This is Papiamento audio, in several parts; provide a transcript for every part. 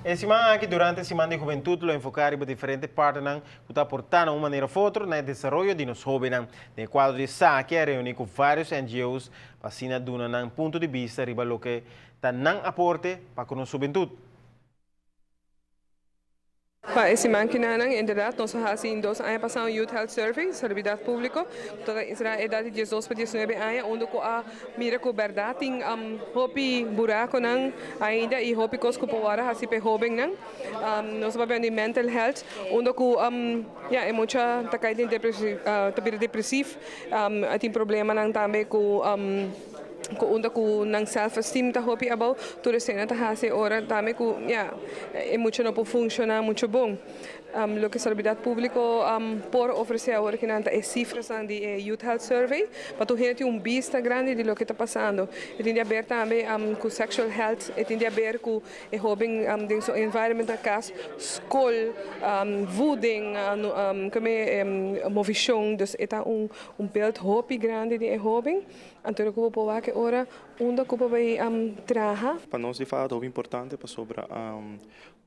E siman aki, durante Siman di Hubentud, lo enfoca riba diferente partnernan cu ta aporta na un manera of otro na e desaroyo di nos hobennan. Den cuadro di esaki a reuni cu varios NGO's pa asina duna nan punto di bista riba loke ta nan aporte pa cu nos hubentud. Pa e siman kinanan, inderdaad, nos a hasi in 2 aña pasa un Youth Health Survey, salubridad publico, ku ta será edad di 12 pa 19 aña, unda ku a mira ku berdad tin hopi buraconan ainda y hopi cos ku por wòrdu hasi pa e hobennan. Nos a papia di mental health, unda ku ya e mucha ta kai den ta bira depresief, a tin problemanan tambe ku unda ku nan self esteem ta hopi abou. Tur esena ta hasi ora tambe ku ya e mucha no por funciona mucho bon. Loke Salubridad Publico por ofrece awor ki nan ta e cifrasnan di e Youth Health Survey pa tur hende tin un bista grandi di loke ta pasando. E tin di haber tambe ku sexual health, e tin di haber ku e hoben den su environment na cas, scol, voeding, kome movishon. Dus e ta un beeld hopi grandi di e hoben. Anto ku bo por wak e ora unda ku bo bai traha. Pa nos di FADA ta hopi importante pasobra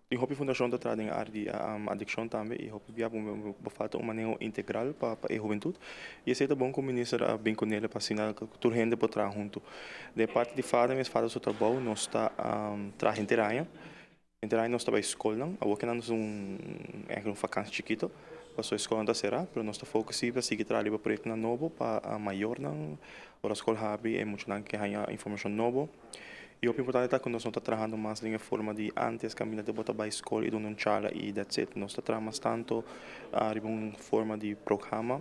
tin hopi fundashon ta traha den e área di adikshon tambe i hopi bia bo falta un maneho integral pa e hubentut i esei ta bon ku minister a bin kunele pa asina tur hende por traha huntu. Den e parti di FADA mes FADA su trabou nos ta traha henter aña. Henter aña nos ta bai skolnan. Awor ke nan nos un eigenlijk un vakansi chikito pasobra e skolnan ta será pero nos ta focus si pa sigui traha riba proyektonan nobo pa mayornan ora skol habri e muchanan ke haña informashon nobo. I hopi importante ta ku nos no ta trahando mas den e forma di antes kaminda te bo ta bai skol i duna un charla i that's it. Nos ta traha mas tanto riba un forma di programa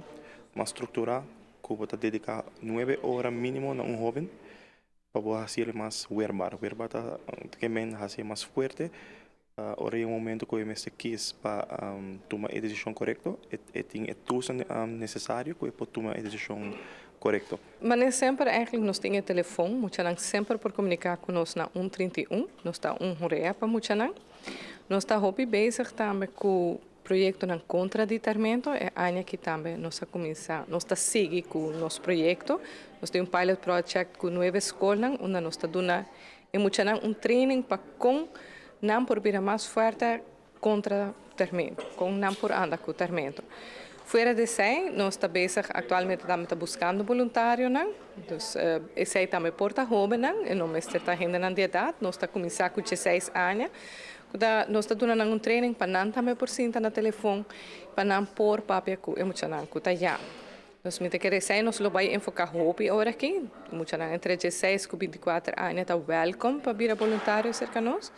mas strukturá ku bo ta dediká nuebe ora mínimo na un hóben pa bo hasi el mas weerbaar. Weerbaar ta ke men hasi e mas fuerte ora yega un momento ku e mester kis pa tuma e desishon korekto e tin e tools nesesario ku e por tuma e desishon korekto. Manera semper eigenlijk nos tin e telefon, muchanan semper por komuniká ku nos na un 31, nos ta un horea pa muchanan. Nos ta hopi bezig tambe ku proyektonan kontra di tarmento, e aña aki tambe nos a kuminsá, nos ta sigui ku nos proyekto. Nos tin un pilot project ku nuebe skolnan unda nos ta duna e muchanan un training pa kon nan por bira mas fuerte kontra tarmento, kon nan por anda ku tarmento. Fuera di esei nos ta bezig aktualmente tambe ta buskando boluntarionan, dus esei tambe por ta hóbennan, e no mester ta hendenan di edat. Nos ta kuminsá ku 16 aña ku ta nos ta duna nan un training pa nan tambe por sinta na telefon pa nan por papia ku e muchanan ku ta yama. Dus mi ta kere esei nos lo bai enfoká hopi ora aki. Muchanan entre 16 ku 24 aña ta wèlkom pa bira boluntario serka nos.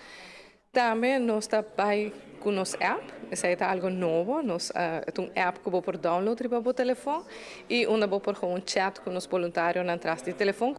Tambe nos ta bai ku nos app, esei ta algo nobo, nos e ta un app ku bo por download riba bo telefon i unda bo por gewoon chat ku nos boluntarionan tras di telefon.